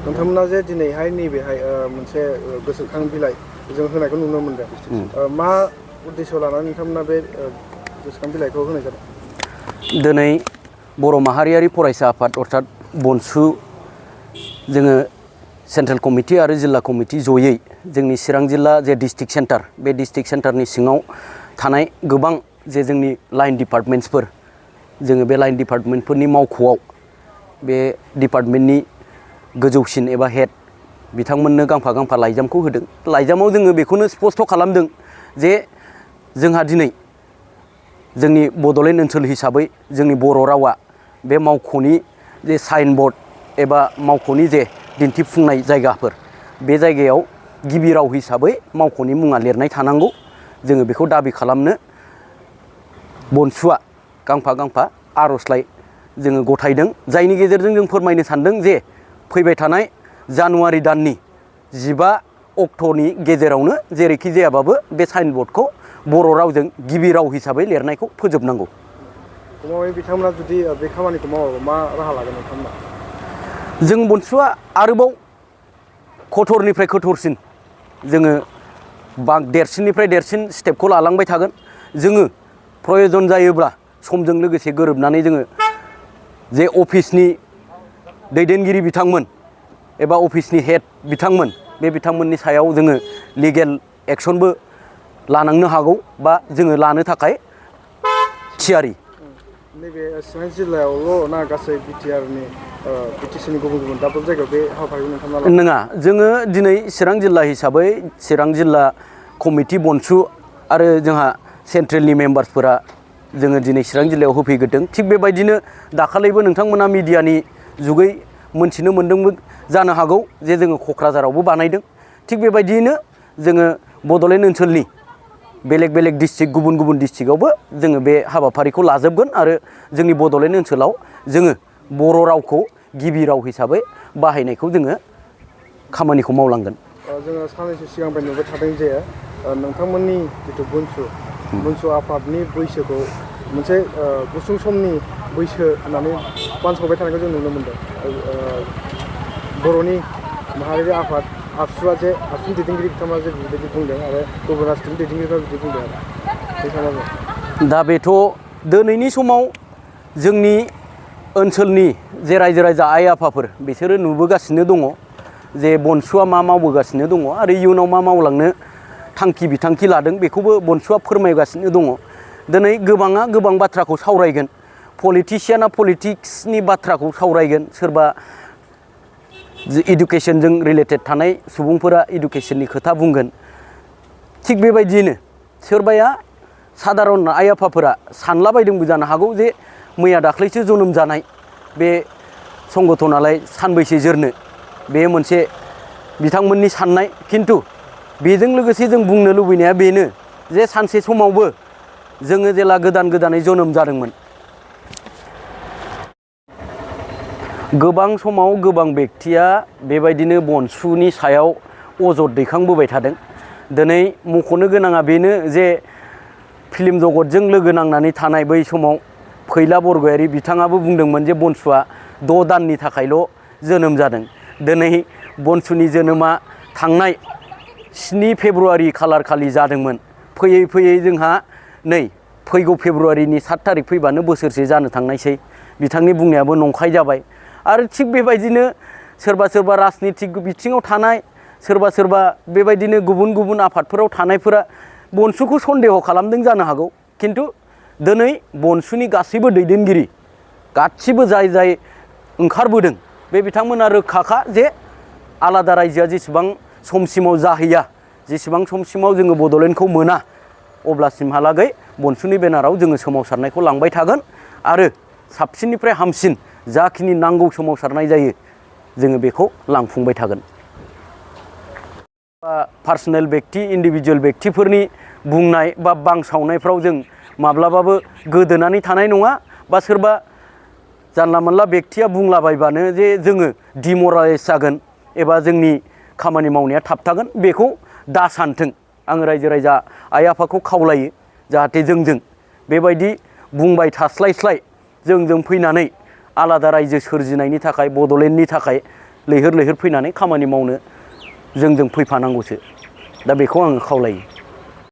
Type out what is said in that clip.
नोंथांमोना जे दिनैहाय नैबेहाय मोनसे गोसोखां बिलाइ जों होनायखौ नुनो मोनदों मा उद्देश्य लानानै नोंथांमोना बे गोसोखां बिलाइखौ होनाय जादों? दिनै बर' माहारियारि फरायसा आफाद अर्थात बनसु जोङो सेन्ट्रेल कमिटि आरो जिल्ला कमिटि जयै जोंनि चिरां जिल्ला जे डिस्ट्रिक्ट सेन्टार बे डिस्ट्रिक्ट सेन्टारनि सिङाव थानाय गोबां जे जोंनि लाइन डिपार्टमेन्ट्सफोर जोङो बे लाइन डिपार्टमेन्टफोरनि मावख'आव बे डिपार्टमेन्टनि गोजौसिन एबा हेड बिथांमोननो गांफा गांफा लाइजामखौ होदों। लाइजामाव जोङो बेखौनो स्पष्ट खालामदों जे जोंहा दिनै जोंनि बड'लेण्ड ओनसोल हिसाबै जोंनि बर' रावा बे मावख'नि जे साइन बर्ड एबा मावख'नि जे दिन्थिफुंनाय जायगाफोर बे जायगायाव गिबि राव हिसाबै मावख'नि मुङा लिरनाय थानांगौ। जोङो बेखौ दाबि खालामनो बनसुआ गांफा गांफा आर'जलाइ जोङो गथायदों, जायनि गेजेरजों जों फोरमायनो सानदों जे फैबाय थानाय जानुवारि दाननि 15 अक्ट'नि गेजेरावनो जेरैखि जायाबाबो बे साइन बर्डखौ बर' रावजों गिबि राव हिसाबै लिरनायखौ फोजोबनांगौ। बिथांमोना जुदि बे खामानिखौ मावाबा मा राहा लागोन नोंथांमोना? जों बनसुआ आरोबाव कठोरनिफ्राय कठोरसिन जोङो देरसिननिफ्राय देरसिन स्टेपखौ लालांबाय थागोन। जोङो प्रयजन जायोब्ला समजों लोगोसे गोरोबनानै जोङो जे अफिसनि दैदेनगिरि बिथांमोन एबा अफिसनि हेड बिथांमोन बे बिथांमोननि सायाव जोङो लिगेल एक्सनबो लानांनो हागौ बा जोङो लानो थाखाय थियारि। नैबे चिरां जिल्लायावल' ना गासै बिटिआरनि बिटिसिनि गुबुन गुबुन दाब दाब जायगायाव बे हाबाफारिखौ नोंथांमोना लादों? नङा, जोङो दिनै चिरां जिल्ला हिसाबै चिरां जिल्ला कमिटि बनसु आरो जोंहा सेन्ट्रेलनि मेम्बार्सफोरा जोङो दिनै चिरां जिल्लायाव होफैग्रोदों। थिग बेबायदिनो दाखालिबो नोंथांमोना मिडियानि जुगै मोनथिनो मोन्दोंबो जानो हागौ जे जोङो क'क्राझारावबो बानायदों। थिग बेबायदियैनो जोङो बड'लेण्ड ओनसोलनि बेलेग बेलेग डिस्ट्रिक्ट गुबुन गुबुन डिस्ट्रिक्टआवबो जोङो बे हाबाफारिखौ लाजोबगोन आरो जोंनि बड'लेण्ड ओनसोलाव जोङो बर' रावखौ गिबि राव हिसाबै बाहायनायखौ जोङो खामानिखौ मावलांगोन। जोङो साननैसो सिगांनिफ्राय नुबाय थादों जे नोंथांमोननि जिथु बनसु आफादनि बैसोखौ मोनसे गुसुं समनि बैसो होननानै बानसावबाय थानायखौ जों नुनो मोनदों। बर'नि माहारियारि आफाद आबसुआ जे आबसुनि दैदेनगिरि बिथांमोना जे बिबायदि बुंदों आरो गुबुन राष्ट्रनि दैदेनगिरिफ्रा बिदि बुंदों आरो दा बेथ' दिनैनि समाव जोंनि ओनसोलनि जे रायजो राजा आइ आफाफोर बिसोरो नुबोगासिनो दङ जे बनसुआ मा मावबोगासिनो दङ आरो इयुनाव मा मावलांनो थांखि बिथांखि लादों बेखौबो बनसुआ फोरमायगासिनो दङ। दिनै गोबाङा गोबां बाथ्राखौ सावरायगोन, पलिटिसियाना पलिटिक्सनि बाथ्राखौ सावरायगोन, सोरबा इडुकेसनजों रिलेटेड थानाय सुबुंफोरा इडुकेसननि खोथा बुंगोन। थिग बेबायदियैनो सोरबाया सादारन आइ आफाफोरा सानलाबायदोंबो जानो हागौ जे मैया दाख्लैसो जोनोम जानाय बे संगठनालाय सानबैसे जोरनो, बे मोनसे बिथांमोननि साननाय। खिन्थु बेजों लोगोसे जों बुंनो लुबैनाया बेनो जे सानसे समावबो जोङो जेला गोदान गोदानै जोनोम जादोंमोन, गोबां समाव गोबां बेक्तिया बेबायदिनो बनसुनि सायाव अजद दैखांबोबाय थादों। दिनै मख'नो गोनाङा बेनो जे फिल्म जगतजों लोगो नांनानै थानाय बै समाव फैला बरग'यारि बिथाङाबो बुंदोंमोन जे बनसुआ 6 दाननि थाखायल' जोनोम जादों। दिनै बनसुनि जोनोमा थांनाय 7 फेब्रुवारि खालार खालि जादोंमोन। फैयै फैयै जोंहा नै फैगौ फेब्रुवारिनि 7 थारिख फैबानो बोसोरसे जानो थांनायसै। बिथांनि बुंनायाबो नंखाय जाबाय। आरो थिग बेबायदिनो सोरबा सोरबा राजनितिक बिथिङाव थानाय, सोरबा सोरबा बेबायदिनो गुबुन गुबुन आफादफोराव थानायफोरा बनसुखौ सन्देह खालामदों जानो हागौ। खिन्थु दिनै बनसुनि गासैबो दैदेनगिरि गासिबो जाय जाय ओंखारबोदों बे बिथांमोना रोखाखा जे आलादा रायजोआ जेसेबां समसिमाव जाहैया, जेसेबां समसिमाव जोङो बड'लेण्डखौ मोना, अब्लासिमहालागै बनसुनि बेनाराव जोङो सोमावसारनायखौ लांबाय थागोन आरो साबसिननिफ्राय हामसिन जाखिनि नांगौ सोमावसारनाय जायो जोङो बेखौ लांफुंबाय थागोन। पार्सनेल बेक्ति, इन्डिभिजुवेल बेक्तिफोरनि बुंनाय बा बांसावनायफ्राव जों माब्लाबाबो गोदोनानै थानाय नङा, बा सोरबा जानला मोनला बेक्तिया बुंलाबायबानो जे जोङो डिमरालाइज जागोन एबा जोंनि खामानि मावनाया थाबथागोन, बेखौ दा सानथों। आङो रायजो राजा आइ आफाखौ खावलायो जाहाथे जोंजों बेबायदि बुंबाय थास्लायस्लाय जोंजों फैनानै आलादा रायजो सोरजिनायनि थाखाय, बड'लेण्डनि थाखाय लैहोर लैहोर फैनानै खामानि मावनो जोंजों फैफानांगौसो दा बेखौ आङो खावलायो।